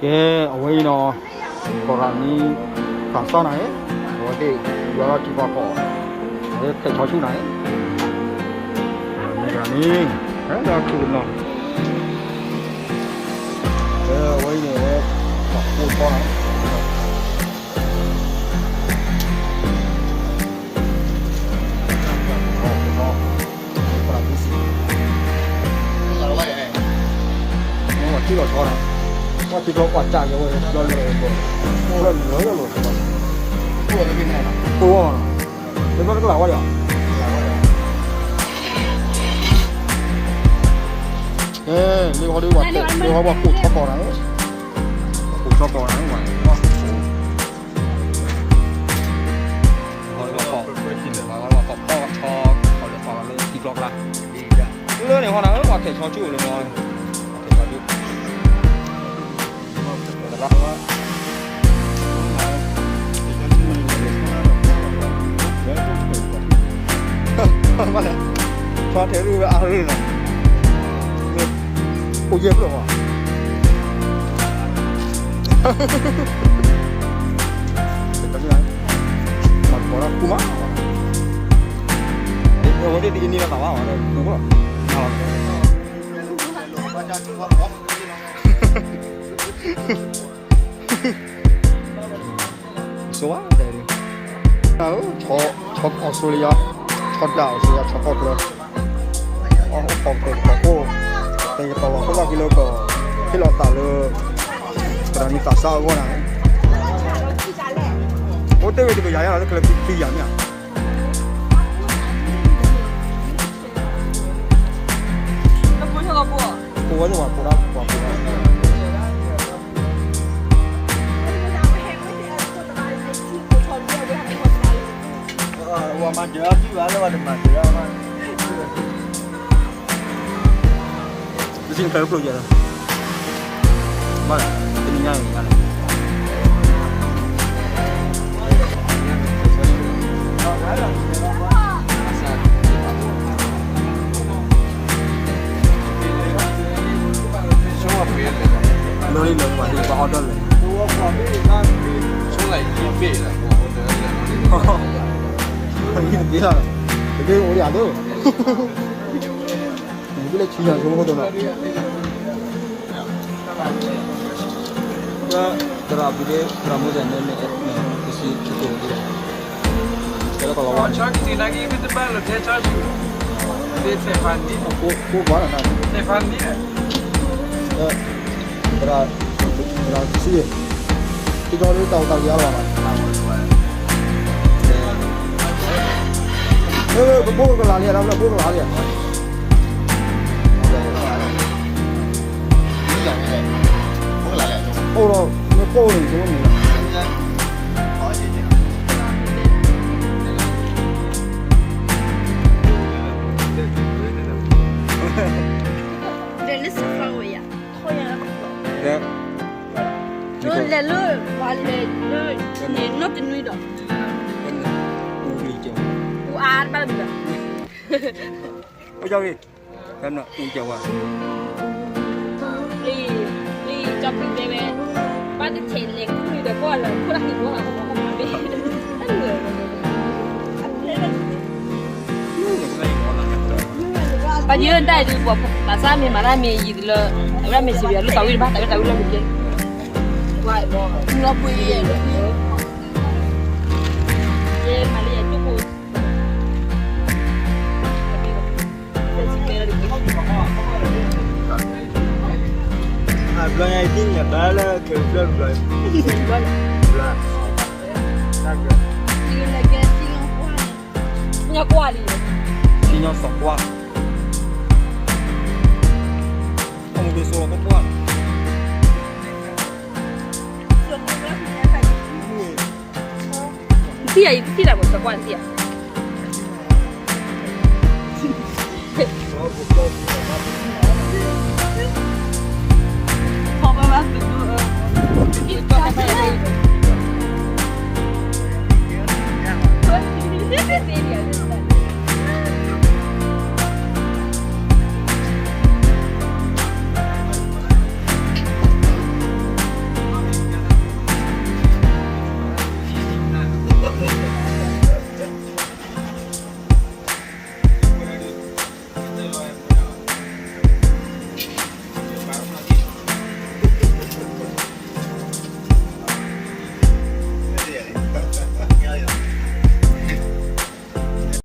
ကဲ, အဝဲအံၤနီၤ, ကီၢ်ရၤမံ သးစၢ်နၤ, အဝဲသ့ၣ် ယွၤလီၤထံကီၢ်ကီၢ်, အဝဲဖျဲၣ်ဆီဆူၣ်နၤ, ကီၢ်ရၤမံ, ဟဲလီၤခုၣ်နီၤ, ကဲ, အဝဲအံၤန့ၣ် ပှၤကိၢ်ထီနၤ ပှၤထံလီၤဆီဒီး, ပှၤထံကျိကွၢ်ကၢ်က့ၤဝဲ, လီၤလီၤလီၤလီၤ, ကိၢ်ဝဲနီၤ, လၢဘျီတကလးဝဲဒီး, ကဲ, လၢဟီဒုးဝဲ, လၢဟီပှၤကိၢ်ထီကီၢ်နၤ, ကိၢ်ထီကီၢ်နၤ, ဟီဒုးဝဲ, ဟီဒုးဝဲ, ထီကီၢ်လၢထံကျိကျါ, လၢန့ၣ်ဟီနၤဧၢ, ပှၤဖျဲၣ်ဆီဆူၣ်လၢန့ၣ်, ဆီထဲဒုးအါရၢၢ်နီၤ, အိၣ်ယဲၢ်ဖျၢၣ်ဝဲ, မၤကီးဒၣ်ကူမး, အဝဲသ့ၣ်တအံၤန့ၢ်လီၤသးဘၣ်ဝဲဒီးကူလီၤ, ဆိဝဲဒၣ်, ဆီအီစထြ့လယါ, ဆီဒၣ်အီစထြ့လယါ, ဆီကီၢ်ကျၢၤ, အီၣ်ကီၢ်ကျၢၤကီၢ်ခိၣ်, ပကတီၤလီၤခိၣ်ဘၣ်က့ၤလၢကီၢ်, ဟ့ၣ်လီၤသးလၢ ကရၤနံသးစၢ်အဂီၢ်နၤ, အိၣ်တ့ၢ်ဝဲတကယၤယါလီၤ လၢကလၢၤခံယၤမ့ၢ်ဧါ, ပဝဲသ့ၣ်ပှၤဖိဒၣ်ပှၤဖိဒၣ် ပစံးတဖျၢၣ်ဖျိယဲၢ်လီၤ, ဘၣ်, တနံၤညါအံၤညါလီၤ, လီၤလံလီၤလံ ပှၤဒ်ပှၤအီၣ်ဒၢၣ်လဲၣ်, တဘ့ၣ်လီၤ, တဘ့ၣ်အိၣ်ဒံးအဒိၣ်, မ့ၢ်လၢဆံညါဆိကမိၣ်ဒိၣ်နီၤ, သရၣ်ဘုဒ့ သရၣ်မိၢ်စဲၤန့ၣ် မ့ၢ်ကစံးခံကိးဒ်လဲၣ်, တဲလၢကလီၤဝါ, သရၣ်, သရၣ်စံး, ထံကီၢ်လၢတၢ်အိၣ်သးကယၤလီၤ, ပဘိကလၤလံဧါ, ပဘိကလၤလံဧါ, အိၣ်ဒီးမ့ၢ်ကိၢ်န့ၣ် ဆိကမိၣ်န့ၣ်လီၤ, လဲၤလၢ ပှၤလဲၤလၢ န့ၣ်နီတနွံဒီး အူလံကဲ, အူအါတဘၣ်လၢမုၢ်ဒီး, အိၣ်ကၠီဂ့ၤ, အူကၠီဝါ, လံ, လံ, ကၠီဖုတဲဝဲ, ဘၣ်တဆဲးလဲၤခူၣ်ဒီးကွၢ်လၢ ခိၣ်တၢ်ဟံၣ်ဘိလီၤ, ပှၤယိၣ်တၢ်အံၤဒုး ပှၤသးစၢ်မ့ၢ်မၤတၢ်မ့ၢ်ယံာ်လၢ အဝဲဒၣ်မ့ၢ်စံးဘၣ် လုၢ်သးဝံၣ်တဘၣ် တၢ်ဝဲတၢ်ဝံၣ်လီၤမ့ၢ်ကဲ, ပှၤလီၤပှ့ၤယဲၢ်, ယဲၢ်မၤလၢယဲၢ်ကၠိဖိ အဘျီညါအံၤ သ့ၣ်ညါဘၣ်လၢကဲဘျီတဘျီ, ဘျီ, ညါကွၢ်လံ, ထံညီစီၤကွၢ်, အမူဒိၣ်စိလီၤကကွၢ်, နထံၣ်ယၤ ယတထံၣ်တၢ်မ့ၢ်စီၤကွၢ်နထံၣ်ယၤ